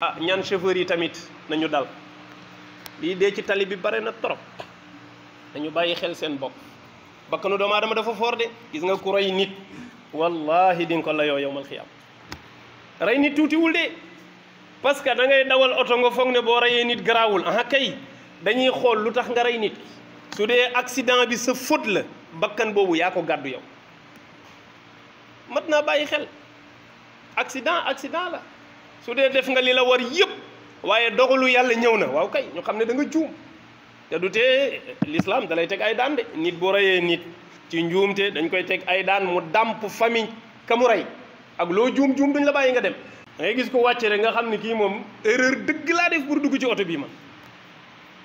ñaan chauffeur yi tamit nañu dal lii dee ci tali bi bare na trop dañu bàyyi xel seen bopp bakkanu doomu aadama dafa foor de gis nga ku rey nit wallahi di nga ko layoo yowmal xiyaam rey nit tuutiwul de parce que da ngay dawal oto nga foog ne boo reyee nit garaawul aha kay dañuy xool lu tax nga rey nit su dee accident bi sa faute la bakkan boobu yaa ko gàddu yow mat naa bàyyi xel accident la su dee def nga li la war yëpp waaye dogalu yàlla ñëw na waaw kay ñu xam ne da nga juum te du tee l'islam da lay teg ay daan de nit boo reyee nit ci njuumte dañ koy teg ay daan mu dàmp famille ka mu rey ak loo juum duñ la bàyyi nga dem da ngay gis ko wàcce rek nga xam ne kii moom erreur dëgg laa def pour dugg ci oto bii man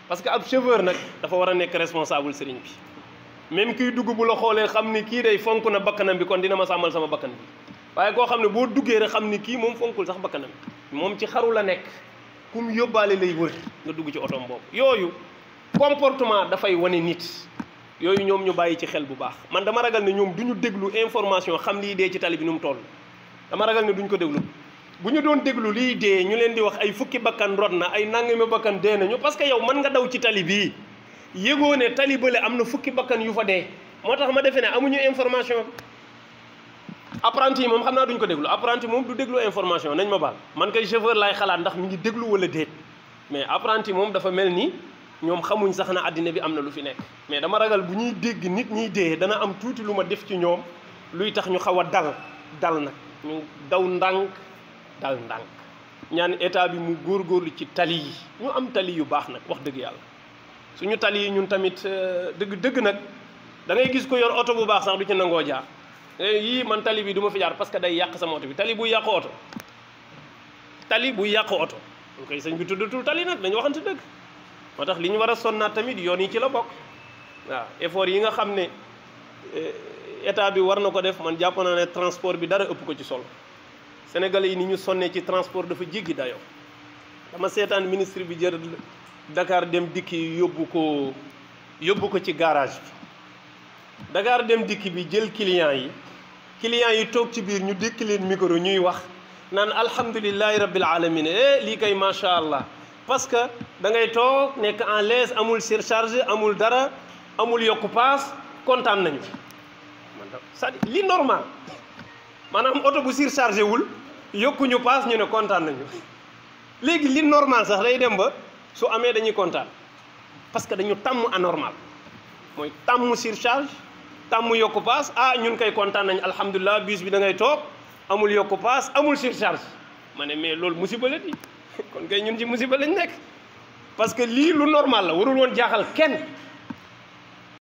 parce que ab chauffeur nag dafa war a nekk responsable sëriñ bi même kiy dugg bu la xoolee xam ni kii day fonk na bakkanam bi kon dina ma sàmmal sama bakkan bi waaye koo xam ne boo duggee rek xam ni kii moom fonkul sax bakkanam moom ci xaru la nekk kum yóbbaale lay wër nga dugg ci otom boobu yooyu comportement dafay wane nit yooyu ñoom ñu bàyyi ci xel bu baax man dama ragal ne ñoom du ñu déglu information xam lii dee ci tali bi nu mu toll dama ragal ne duñ ko déglu bu ñu doon déglu lii dee ñu leen di wax ay fukki bakkan rot na ay nangami bakkan dee nañu parce que yow mën nga daw ci tali bii yëgoo ne tali bële am na fukki bakkan yu fa dee moo tax ma defe ne amuñu information apprenti yi moom xam naa duñ ko déglu apprenti moom du déglu information nañ ma baal man kay chauffeur laay xalaat ndax mi ngi déglu wala déet mais apprenti moom dafa mel ni ñoom xamuñ sax na àddina bi am na lu fi nekk mais dama ragal bu ñuy dégg nit ñiy dee dana am tuuti lu ma def ci ñoom luy tax ñu xaw a dal nag ñu daw ndànk dal ndànk ñaan état bi mu góorgóorlu ci tali yi ñu am tali yu baax nag wax dëgg yàlla suñu tali yi ñun tamit dëgg nag da ngay gis ko yor oto bu baax sax du ci nangoo jaar yii man tali bi du ma fi jaar parce que day yàq sama oto bi tali buy yàq oto ñu koy sëñ bi tuddatul tali nag dañu waxante dëgg moo tax li ñu war a sonnaat tamit yoon yi ci la bokk waaw effort yi nga xam ne état bi war na ko def man jàpp naa ne transport bi dara ëpp ko ci solo sénégalais yi ni ñu sonnee ci transport dafa jéggi dayoo dama seetaan ministre bi jër Dakar dem dikki yóbbu ko ci garage bi Dakar dem dikki bi jël clients yi toog ci biir ñu dékk leen micro ñuy wax naan alhamdulillahi rabbil alamin lii kay macha allah parce que da ngay toog nekk en l'aise amul surcharge amul dara amul yokku paas kontaan nañu c'est-à-dire li normal maanaam oto bu surchargé wul yokkuñu paas ñu ne kontaan nañu léegi li normal sax day dem ba su amee dañuy kontaan parce que dañu tàmm anormal mooy tàmm surcharge tàmm yokku paas ñun koy kontaan nañ alhamdulilah bus bi da ngay toog amul yokku paas amul surcharge ma ne mais loolu musiba la di kon kay ñun ci musiba lañ nekk parce que lii lu normal la warul woon jaaxal kenn